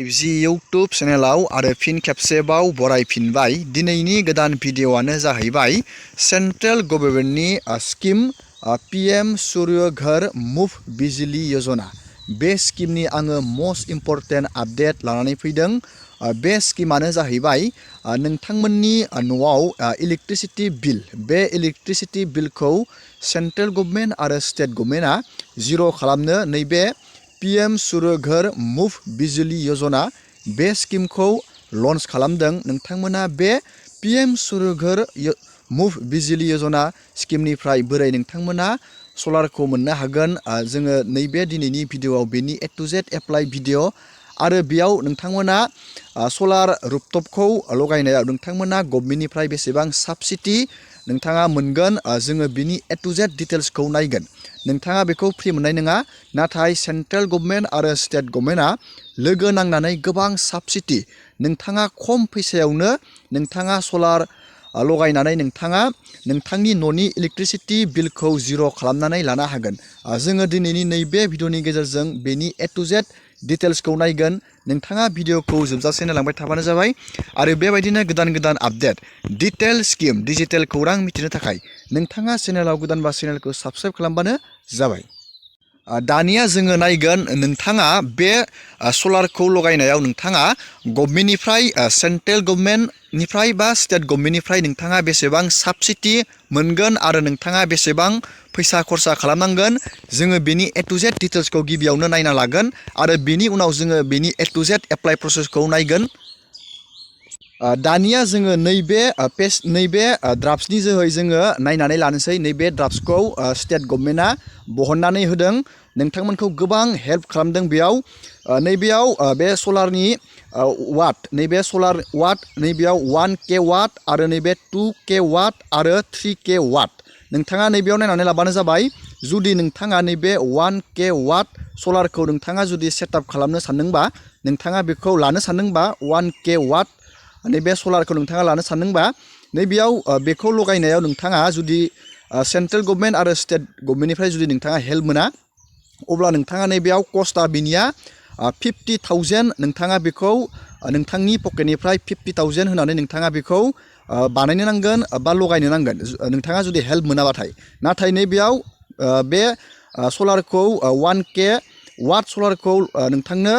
जि YouTube चेनेलाव आरो फिन खेबसेबाव बरायफिनबाय। दिनैनि गोदान भिडिअआनो जाहैबाय सेन्ट्रेल गभर्नमेन्टनि स्किम पीएम सूर्य घर मुफ्त बिजली योजना। बे स्किमनि आङो मोस्ट इम्पर्टेन्ट आपडेट लानानै फैदों। बे स्किमानो जाहैबाय नोंथांमोननि न'आव इलेक्ट्रिसिटी बिल, बे इलेक्ट्रिसिटी बिलखौ सेन्ट्रेल गभर्नमेन्ट आरो स्टेट गभर्नमेन्टआ जिर' खालामनो नैबे पीएम सूर्य घर मुफ्त बिजली योजना बे स्किमखौ लन्च खालामदों। नोंथांमोना बे पीएम सूर्य घर मुफ्त बिजली योजना स्किमनिफ्राय बोरै नोंथांमोना सलारखौ मोननो हागोन। जोङो नैबे दिनैनि भिडिअआव बेनि ए टु जेड एप्लाइ भिडिअ आरो बेयाव नोंथांमोना सलार रुफटपखौ लगायनायाव नोंथांमोना गभर्नमेन्टनिफ्राय बेसेबां साबसिडि नोंथाङा मोनगोन, जोङो बिनि ए टु जेड डिटेल्सखौ नायगोन। नोंथाङा बेखौ फ्रि मोननाय नङा, नाथाय सेन्ट्रेल गभर्नमेन्ट आरो स्टेट गभर्नमेन्टआ लोगो नांनानै गोबां साबसिडि नोंथाङा खम फैसायावनो नोंथाङा सलार लगायनानै नोंथाङा नोंथांनि न'नि इलेक्ट्रिसिटी बिलखौ जिर' खालामनानै लानो हागोन। जोङो दिनैनि नैबे भिडिअनि गेजेरजों बेनि ए टु जेड डिटेल्सखौ नायगोन। नोंथाङा भिडिअखौ जोबजासे नायलांबाय थाबानो जाबाय आरो बेबायदिनो गोदान गोदान आपडेट डिटेल स्किम डिजिटेल खौरां मिथिनो थाखाय नोंथाङा चेनेलाव गोदानबा चेनेलखौ साबस्क्राइब खालामबानो जाबाय। दानिया जोङो नायगोन नोंथाङा बे सलारखौ लगायनायाव नोंथाङा गभर्नमेन्टनिफ्राय सेन्ट्रेल गभर्नमेन्टनिफ्राय बा स्टेट गभर्नमेन्टनिफ्राय नोंथाङा बेसेबां साबसिडि मोनगोन आरो नोंथाङा बेसेबां फैसा खरसा खालामनांगोन। जोङो बेनि ए टु जेड डिटेल्सखौ गिबियावनो नायना लागोन आरो बेनि उनाव जोङो बेनि ए टु जेड एप्लाइ प्रसेसखौ नायगोन। दानिया जोङो नैबे ड्राफ्टनि जोहै जोङो नायनानै लानोसै। नैबे ड्राफ्टखौ स्टेट गभर्नमेन्टआ बहननानै होदों, नोंथांमोनखौ गोबां हेल्प खालामदों। बेयाव नैबेयाव बे सलारनि वाट, नैबे सलार वाट, नैबेयाव 1K वाट आरो नैबे 2K वाट आरो 3K वाट नोंथाङा नैबेयाव नायनानै लाबानो जाबाय। जुदि नोंथाङा नैबे 1K वाट सलारखौ नोंथाङा जुदि सेटआप खालामनो सानदोंबा, नोंथाङा बेखौ लानो सानदोंबा 1K वाट नैबे सलारखौ नोंथाङा लानो सानदोंबा, नैबेयाव बेखौ लगायनायाव नोंथाङा जुदि सेन्ट्रेल गभर्नमेन्ट आरो स्टेट गभर्नमेन्टनिफ्राय जुदि नोंथाङा हेल्प मोना, अब्ला नोंथाङा नैबेयाव कस्टआ बिनिया 50,000 नोंथाङा बेखौ नोंथांनि पकेटनिफ्राय 50,000 होनानै नोंथाङा बेखौ बानायनो नांगोन बा लगायनो नांगोन, नोंथाङा जुदि हेल्प मोनाबाथाय। नाथाय नैबेयाव बे सलारखौ 1K वाट सलारखौ नोंथांनो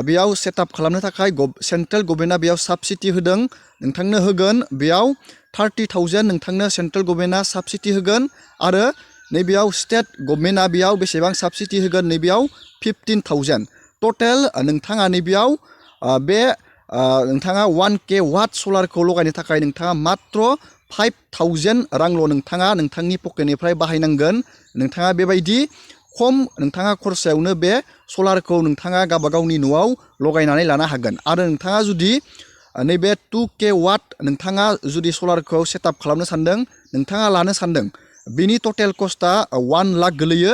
बेयाव सेटआप खालामनो थाखाय सेन्ट्रेल गभर्नमेन्टआ बेयाव साबसिडि होदों, नोंथांनो होगोन। बेयाव 30,000 नोंथांनो सेन्ट्रेल गभर्नमेन्टआ साबसिडि होगोन आरो नैबेयाव स्टेट गभर्नमेन्टआ बेयाव बेसेबां साबसिडि होगोन, नैबेयाव 15,000। टटेल नोंथाङा नैबेयाव बे नोंथाङा 1K वाट सलारखौ लगायनो थाखाय नोंथाङा मात्र 5,000 रांल' नोंथाङा नोंथांनि पकेटनिफ्राय बाहायनांगोन। नोंथाङा बेबायदि खम नोंथाङा खरसायावनो बे सलारखौ नोंथाङा गावबागावनि न'आव लगायनानै लानो हागोन। आरो नोंथाङा जुदि नैबे 2K वाट नोंथाङा जुदि सलारखौ सेटआप खालामनो सानदों, नोंथाङा लानो सानदों, बिनि टटेल कस्टआ 1 लाख गोलैयो।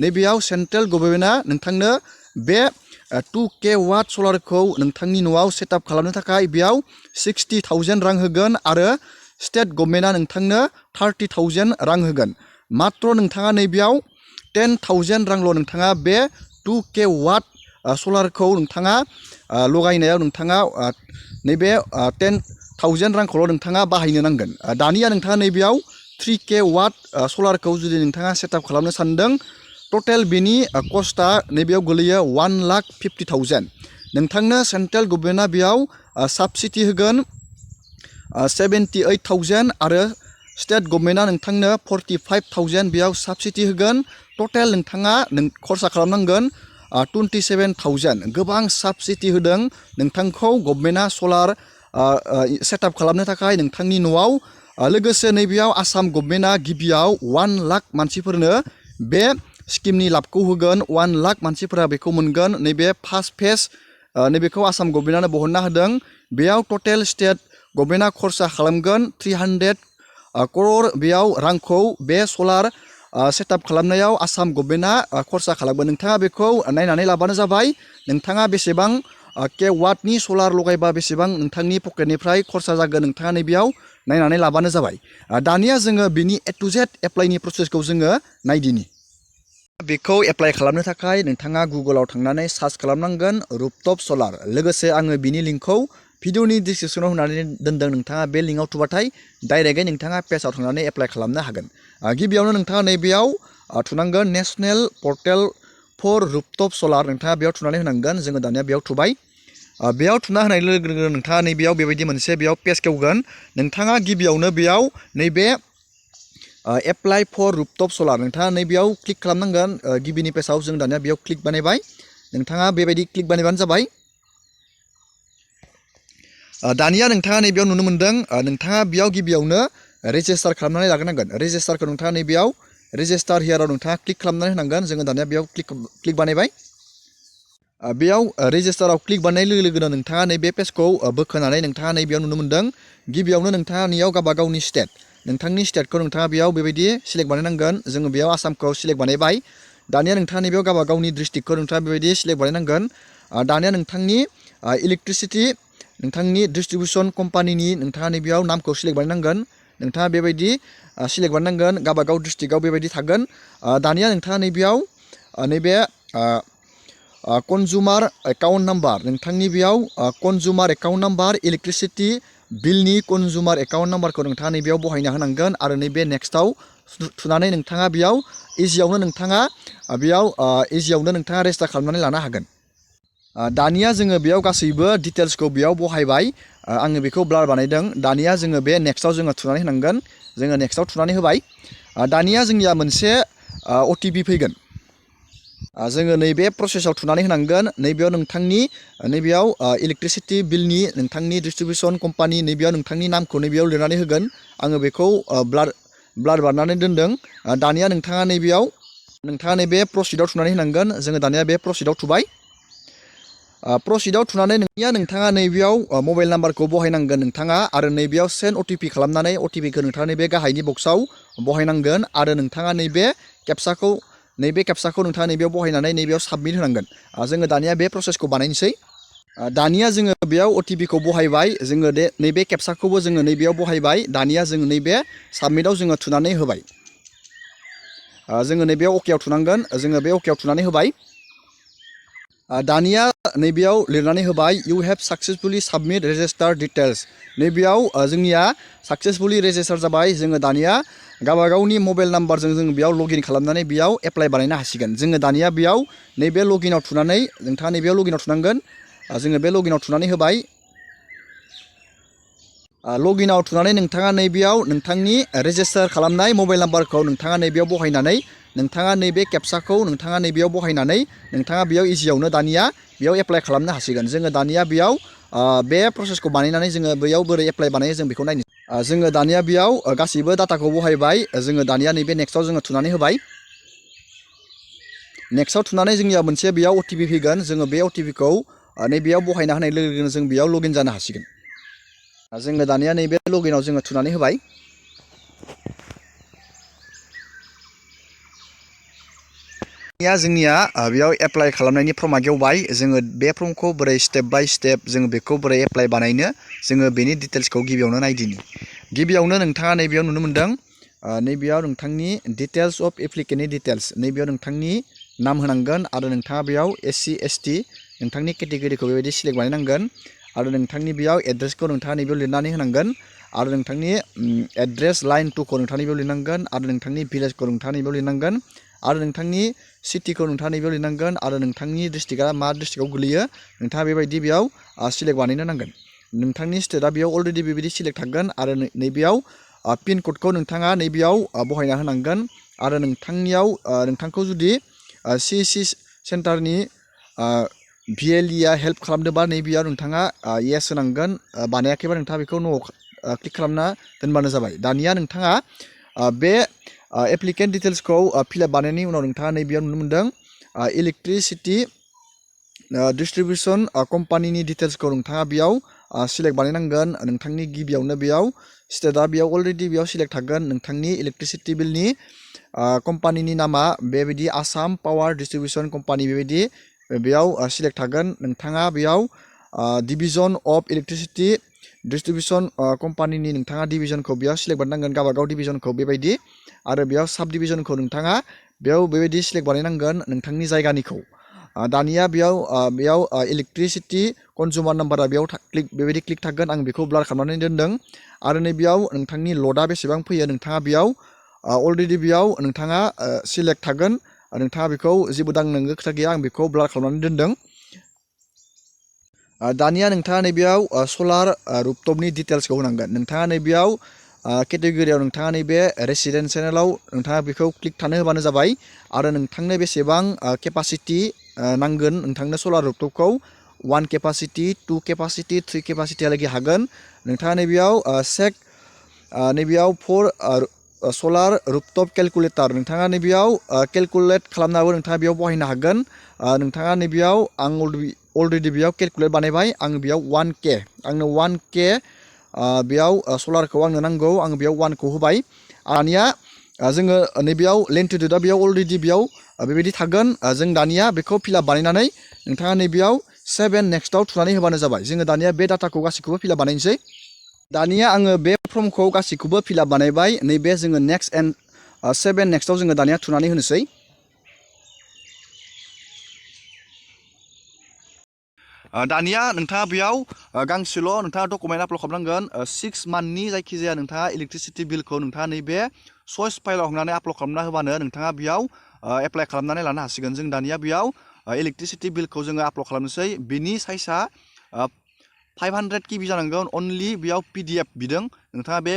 नैबेयाव सेन्ट्रेल गभर्नमेन्टआ नोंथांनो बे 2K वाट सलारखौ नोंथांनि न'आव सेटआप खालामनो थाखाय बेयाव 60,000 रां होगोन आरो स्टेट गभर्नमेन्टआ नोंथांनो 30,000 रां होगोन। मात्र नोंथाङा नैबेयाव 10,000 रांल' नोंथाङा बे 2K वाट सलारखौ नोंथाङा लगायनायाव नोंथाङा नैबे 10,000 रांखौल' नोंथाङा बाहायनो नांगोन। दानिया नोंथाङा नैबेयाव 3K वाट सलारखौ जुदि नोंथाङा सेटआप खालामनो सानदों, टटेल बेनि कस्टआ नैबेयाव गोलैयो 1,50,000। नोंथांनो सेन्ट्रेल गभर्नमेन्टआ बेयाव साबसिडि होगोन 78,000 आरो स्टेट गभर्नमेन्टआ नोंथांनो 45,000 बेयाव साबसिडि होगोन। टटेल नोंथाङा खरसा खालामनांगोन 27,000। गोबां साबसिडि होदों नोंथांखौ गभर्नमेन्टआ सलार सेटआप खालामनो थाखाय नोंथांनि न'आव। लोगोसे नैबेयाव आसाम गभर्नमेन्टआ गिबियाव 1 लाख मानसिफोरनो बे स्किमनि लाबखौ होगोन। 1 लाख मानसिफोरा बेखौ मोनगोन। नैबे फार्स्ट फेज नैबेखौ आसाम गभर्नमेन्टआनो बहनना होदों। बेयाव टटेल स्टेट गभर्नमेन्टआ खरसा खालामगोन 300 crore बेयाव रांखौ बे सलार सेटआप खालामनायाव आसाम गभर्नमेन्टआ खरसा खालामगोन। नोंथाङा बेखौ नायनानै लाबानो जाबाय। नोंथाङा बेसेबां K वाटनि सलार लगायबा बेसेबां नोंथांनि पकेटनिफ्राय खरसा जागोन, नोंथाङा नैबेयाव नायनानै लाबानो जाबाय। दानिया जोङो बिनि ए टु जेड एप्लाइनि प्रसेसखौ जोङो नायदिनि। बेखौ एप्लाइ खालामनो थाखाय नोंथाङा गुगोलाव थांनानै सार्च खालामनांगोन रुफटप सलार। लोगोसे आङो बिनि लिंकखौ भिडिअनि डिसक्रिपसनाव होनानै दोनदों। नोंथाङा बे लिंकआव थुबाथाय डाइरेक्टयै नोंथाङा पेजआव थांनानै एप्लाइ खालामनो हागोन। गिबियावनो नोंथाङा नैबेयाव थुनांगोन नेशनेल पर्टेल फर रुफटप सलार। नोंथाङा बेयाव थुनानै होनांगोन। जोङो दानिया बेयाव थुबाय। बेयाव थुना होनाय लोगो लोगो नोंथाङा नैबेयाव बेबायदि मोनसे बेयाव पेज खेवगोन। नोंथाङा गिबियावनो बेयाव नैबे एप्लाइ फर रुफटप सलार नोंथाङा नैबेयाव क्लिक खालामनांगोन। गिबिनि पेजआव जों दानिया बेयाव क्लिक बानायबाय। नोंथाङा बेबायदि क्लिक बानायबानो जाबाय। दानिया नोंथाङा नैबेयाव नुनो मोनदों नोंथाङा बेयाव गिबियावनो रेजिस्टार खालामनानै लाग्रोनांगोन। रेजिस्टारखौ नोंथाङा नैबेयाव रेजिस्टार हियाराव नोंथाङा क्लिक खालामनानै होनांगोन। जोङो दानिया बेयाव क्लिक बानायबाय। बेयाव रेजिस्टाराव क्लिक बानायनाय लोगो लोगोनो नोंथाङा नैबे पेजखौ बोखोनानै नोंथाङा नैबेयाव नुनो मोनदों। गिबियावनो नोंथाङा नैयाव गावबा गावनि स्टेट नोंथांनि स्टेटखौ नोंथाङा बेयाव बेबायदि सिलेक्ट बानायनांगोन। जोङो बेयाव आसामखौ सिलेक्ट बानायबाय। दानिया नोंथाङा नैबेयाव गावबा गावनि डिस्ट्रिक्टखौ नोंथाङा बेबायदि सिलेक्ट बानायनांगोन। दानिया नोंथांनि इलेक्ट्रिसिटि नोंथांनि डिस्ट्रिबिउसन कम्पानिनि नोंथाङा नैबेयाव नामखौ सिलेक्ट बानायनांगोन। नोंथाङा बेबायदि सिलेक्ट बानायनांगोन। गावबा गाव डिस्ट्रिक्टआव बेबायदि थागोन। दानिया नोंथाङा नैबेयाव नैबे कनजुमार एकाउन्ट नाम्बार नोंथांनि बेयाव कनजुमार एकाउन्ट नाम्बार इलेक्ट्रिसिटि बिलनि कनजुमार एकाउन्ट नाम्बारखौ नोंथाङा नैबेयाव बहायना होनांगोन। आरो नैबे नेक्स्टआव थुनानै नोंथाङा बेयाव इजियावनो नोंथाङा रेजिस्टार खालामनानै लानो हागोन। दानिया जोङो बेयाव गासैबो डिटेल्सखौ बेयाव बहायबाय। आङो बेखौ ब्लार बानायदों। दानिया जोङो बे नेक्स्टआव जोङो थुनानै होनांगोन। जोङो नेक्स्टआव थुनानै होबाय। दानिया जोंनिया मोनसे OTP फैगोन। जोङो नैबे प्रसेसआव थुनानै होनांगोन। नैबेयाव नोंथांनि नैबेयाव इलेक्ट्रिसिटि बिलनि नोंथांनि डिस्ट्रिबिउसन कम्पानि नैबेयाव नोंथांनि नामखौ नैबेयाव लिरनानै होगोन। आङो बेखौ ब्लार बानायनानै दोनदों। दानिया नोंथाङा नैबे प्रसिडआव थुनानै होनांगोन। जोङो दानिया बे प्रसिडआव थुबाय। प्रसिडआव थुनानै नोंथाङा नैबेयाव मबाइल नाम्बारखौ बहायनांगोन नोंथाङा। आरो नैबेयाव सेन्ड OTP खालामनानै OTPखौ नोंथाङा नैबे गाहायनि बक्सआव बहायनांगोन। आरो नोंथाङा नैबे केपसाखौ नोंथाङा नैबेयाव बहायनानै नैबेयाव साबमिट होनांगोन। जोङो दानिया बे प्रसेसखौ बानायनोसै। दानिया जोङो बेयाव OTPखौ बहायबाय। जोङो नैबे केपसाखौबो जोङो नैबेयाव बहायबाय। दानिया जोङो नैबे साबमिटआव जोङो थुनानै होबाय। जोङो नैबेयाव अकेआव थुनांगोन। जोङो बे अकेआव थुनानै होबाय। दानिया नैबेयाव लिरनानै होबाय you have successfully submit register details. नैबेयाव जोंनिया साक्सेसफुलि रेजिस्टार जाबाय। जोङो दानिया गावबा गावनि मबाइल नाम्बारजों जों बेयाव लगइन खालामनानै बेयाव एप्लाइ बानायनो हासिगोन। जोङो दानिया बेयाव नैबे लगइनाव थुनानै नोंथाङा नैबेयाव लगइनाव थुनांगोन। जोङो बे लगइनाव थुनानै होबाय। लगइनाव थुनानै नोंथाङा नैबेयाव नोंथांनि रेजिस्टार खालामनाय मबाइल नाम्बारखौ नोंथाङा नैबेयाव बहायनानै नोंथाङा नैबे केपसाखौ नोंथाङा नैबेयाव बहायनानै नोंथाङा बेयाव इजियावनो दानिया बेयाव एप्लाइ खालामनो हासिगोन। जोङो दानिया बेयाव बे प्रसेसखौ बानायनानै जोङो बैयाव बोरै एप्लाइ बानायो जों बेखौ नायनो। जोङो दानिया बेयाव गासैबो डाटाखौ बहायबाय। जोङो दानिया नैबे नेक्स्टआव जोङो थुनानै होबाय। नेक्स्टआव थुनानै जोंनिया मोनसे बेयाव OTP फैगोन। जोङो बे OTPखौ नैबेयाव बहायना होनाय लोगो लोगोनो जों बेयाव लगइन जानो हासिगोन। जोङो दानिया नैबे लगइनाव जोङो थुनानै होबाय। जोंनिया बेयाव एप्लाइ खालामनायनि फर्मआ गेवबाय। जोङो बे फर्मखौ बोरै स्टेप बाय स्टेप जोङो बेखौ बोरै एप्लाइ बानायनो जोङो बेनि डिटेल्सखौ गिबियावनो नायदिनि। गिबियावनो नोंथाङा नैबेयाव नुनो मोनदों। नैबेयाव नोंथांनि डिटेल्स अफ एप्लिकेन्टनि डिटेल्स नैबेयाव नोंथांनि नाम होनांगोन। आरो नोंथाङा बेयाव SC ST नोंथांनि केटेगरिखौ बेबायदि सिलेक्ट बानायनांगोन। आरो नोंथांनि बेयाव एड्रेसखौ नोंथाङा नैबेयाव लिरनानै होनांगोन। आरो नोंथांनि एड्रेस लाइन 2खौ नोंथाङा नैबेयाव लिरनांगोन। आरो नोंथांनि भिलेजखौ नोंथाङा नैबेयाव लिरनांगोन। आरो नोंथांनि सिटिखौ नोंथाङा नैबेयाव लिरनांगोन। आरो नोंथांनि डिस्ट्रिक्टआ मा डिस्ट्रिक्टआव गोलैयो नोंथाङा बेबायदि बेयाव सिलेक्ट बानायनो नांगोन। नोंथांनि स्टेटआ बेयाव अलरेडि बेबायदि सिलेक्ट थागोन। आरो नैबेयाव पिन क'डखौ नोंथाङा नैबेयाव बहायना होनांगोन। आरो नोंथांखौ जुदि CSC सेन्टारनि VLEआ हेल्प खालामदोंबा नैबेयाव नोंथाङा येस होनांगोन। बानायाखैबा नोंथाङा बेखौ न'आव क्लिक खालामना दोनबानो जाबाय। दानिया नोंथाङा बे एप्लिकेन्ट डिटेल्सखौ फिलआप बानायनायनि उनाव नोंथाङा नैबेयाव नुनो मोनदों इलेक्ट्रिसिटि डिस्ट्रिबिउसन कम्पानिनि डिटेल्सखौ नोंथाङा बेयाव सिलेक्ट बानायनांगोन। नोंथांनि गिबियावनो बेयाव स्टेटआ बेयाव अलरेडि बेयाव सिलेक्ट थागोन। नोंथांनि इलेक्ट्रिसिटि बिलनि कम्पानिनि नामा बेबायदि आसाम पावार डिस्ट्रिबिउसन कम्पानि बेबायदि बेयाव सिलेक्ट थागोन। नोंथाङा बेयाव डिभिजन अफ इलेक्ट्रिसिटि डिस्ट्रिबिउसन कम्पानिनि नोंथाङा डिभिजनखौ बेयाव सिलेक्ट बानायनांगोन। गावबागाव डिभिजनखौ बेबायदि। आरो बेयाव साब डिभिजनखौ नोंथाङा बेयाव बेबायदि सिलेक्ट बानायनांगोन नोंथांनि जायगानिखौ दानिया बेयाव इलेक्ट्रिसिटि कनजुमार नाम्बारा बेयाव बेबायदि क्लिक थागोन आं बेखौ ब्लार खालामनानै दोनदों आरो नैबेयाव नोंथांनि लडा बेसेबां फैयो नोंथाङा बेयाव अलरेडि बेयाव नोंथाङा सिलेक्ट थागोन नोंथाङा बेखौ जेबो दांनांगौ खोथा गैया आं बेखौ ब्लार खालामनानै दोनदों दानिया नोंथाङा नैबेयाव सलार रुफटपनि डिटेल्सखौ होनांगोन नोंथाङा नैबेयाव केटेगरियाव नोंथाङा नैबे रेसिडेन्सियेलाव नोंथाङा बेखौ क्लिक थानो होबानो जाबाय आरो नोंथांनो बेसेबां केपासिटि नांगोन नोंथांनो सलार रुफटपखौ 1 केपासिटि 2 केपासिटि 3 केपासिटिहालागै हागोन नोंथाङा नैबेयाव नैबेयाव फर सलार रुफटप केलकुलेटर नोंथाङा नैबेयाव केलकुलेट खालामनाबो नोंथाङा बेयाव बाहायनो हागोन नोंथाङा नैबेयाव आं अलरेडि बेयाव केलकुलेट बानायबाय आं बेयाव 1K आंनो 1K बेयाव सलारखौ आंनो नांगौ आं बेयाव 1 खौ होबाय दानिया जोङो नैबेयाव लेन्टिटिउडआ बेयाव अलरेडि बेयाव बेबायदि थागोन जों दानिया बेखौ फिलआप बानायनानै नोंथाङा नैबेयाव 7 नेक्स्टआव थुनानै होबानो जाबाय जोङो दानिया बे डाटाखौ गासैखौबो फिलआप बानायनोसै दानिया आङो बे फर्मखौ गासैखौबो फिलआप बानायबाय नैबे जोङो नेक्स्ट एन्ड 7 नेक्स्टआव जोङो दानिया थुनानै होनोसै दानिया नोंथाङा बेयाव गांसेल' नोंथाङा डकुमेन्ट आपल'ड खालामनांगोन 6 मान्थनि जायखिजाया नोंथाङा इलेक्ट्रिसिटि बिलखौ नोंथाङा नैबे चइस फाइलाव हांनानै आपल'ड खालामना होबानो नोंथाङा बेयाव एप्लाइ खालामनानै लानो हासिगोन जों दानिया बेयाव इलेक्ट्रिसिटि बिलखौ जोङो आपल'ड खालामनोसै बिनि साइजआ 500 KB जानांगोन अनलि बेयाव PDF बिदों नोंथाङा बे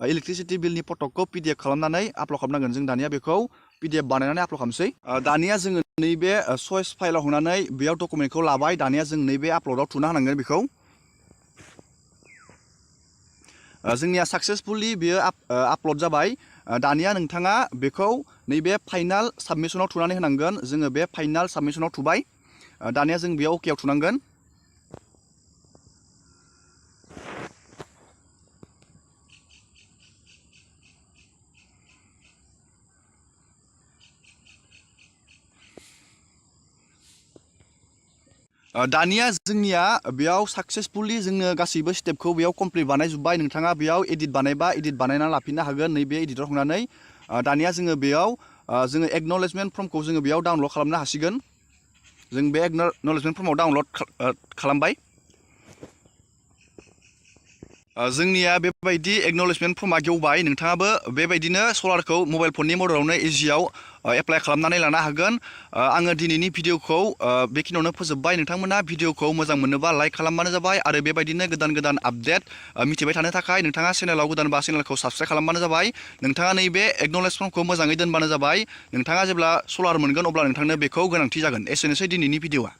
इलेक्ट्रिसिटि बिलनि फट'खौ PDF खालामनानै आपल'ड खालामनांगोन जों दानिया बेखौ PDF बानायनानै आपल'ड खालामनोसै दानिया जोङो नैबे चइस फाइलाव हांनानै बेयाव डकुमेन्टखौ लाबाय दानिया जों नैबे आपल'डआव थुना होनांगोन बेखौ जोंनिया साक्सेसफुलि बेयो आपल'ड जाबाय दानिया नोंथाङा बेखौ नैबे फाइनाल साबमिसनाव थुनानै होनांगोन जोङो बे फाइनाल साबमिसनाव थुबाय दानिया जों बेयाव अकेआव थुनांगोन दानिया जोंनिया बेयाव साक्सेसफुलि जोङो गासैबो स्टेपखौ बेयाव कमप्लिट बानायजोब्बाय नोंथाङा बेयाव एडिट बानायबा एडिट बानायना लाफिननो हागोन नैबे एडिटआव थांनानै दानिया जोङो बेयाव जोङो एक्न'लेजमेन्ट फर्मखौ जोङो बेयाव डाउनलड खालामनो हासिगोन जों बे एक्न'लेजमेन्ट फर्माव डाउनलड खालामबाय जोंनिया बेबायदि एक्न'लेजमेन्ट फर्मा गेवबाय नोंथाङाबो बेबायदिनो सलारखौ मबाइल फननि मददावनो इजियाव एप्लाइ खालामनानै लानो हागोन आङो दिनैनि भिडिअखौ बेखिनियावनो फोजोबबाय नोंथांमोना भिडिअखौ मोजां मोनोबा लाइक खालामबानो जाबाय आरो बेबायदिनो गोदान गोदान आपडेट मिथिबाय थानो थाखाय नोंथाङा चेनेलाव गोदानबा चेनेलखौ साबस्क्राइब खालामबानो जाबाय नोंथाङा नैबे एक्न'लेज फर्मखौ मोजाङै दोनबानो जाबाय नोंथाङा जेब्ला सलार मोनगोन अब्ला नोंथांनो बेखौ गोनांथि जागोन एसेनोसै दिनैनि भिडिअआ